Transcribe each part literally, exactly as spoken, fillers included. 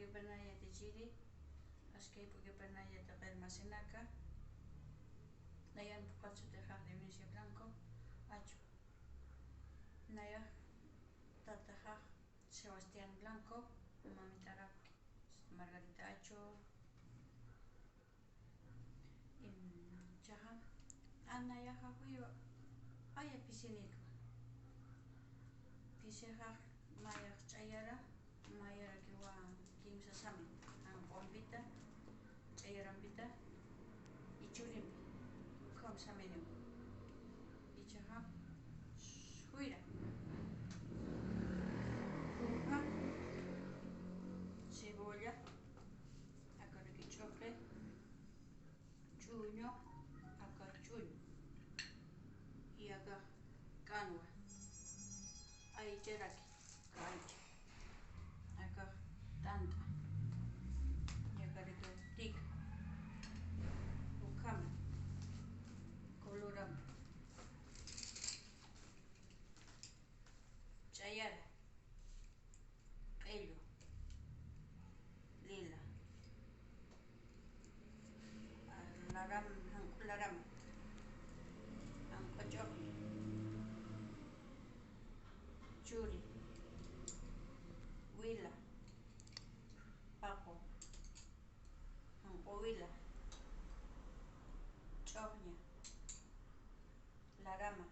P'ukipana yatichiri, askay p'ukipana yatiqir masinaka, nayan phuqhat sutixax Dionisia Blanco Achu. Nayax tataxax Sebastián Blanco, mamitarak Margarita Achu. Ichaxa, a nayaxa juyu aya pisinikwa. Pisixax mayax ch'ayara, mayarakiwa kimsa samin, janq'umpita, ch'ayarampita, y churimpi, ukham saminiwa. Ichaxa, juyra, uka, cebolla, akaraki ch'uqi, ch'uñu, aka ch'uñu, y aka k'anwa, aycharaki, k'aycha, aka t'ant'a, y akaraki tika, ukhama, colorama, ch'ayara, q'illu, lila, a, laram, janq'u larama, janq'u ch'uqi, churi, wila, paqu, janq'u wila, ch'uqña, larama,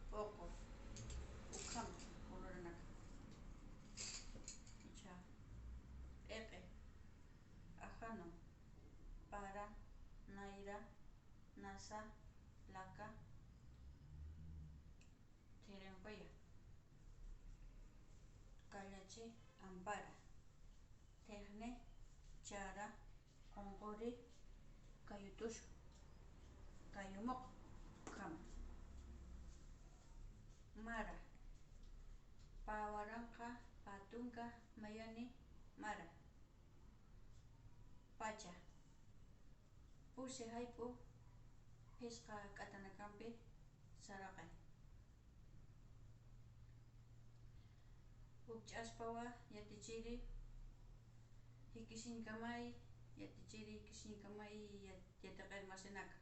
p'uqu, ukhama, coloranaka. Icha, p'iqi, ajanu, para, nayra, nasa, laka, thirinquya, kallachi, ampara, thiqni, chara, qunquri, kayutusu, kayumuq, ukhama. Mara, pä waranqa, pä tunka, mayani, mara. Pacha, pusi jayp'u, phisqa k'atanakampi saraqi. Ukch'aspawa yatichiri, jikisiñkamay, yatichiri jikisiñkamay, yat-, yatiqir masinaka.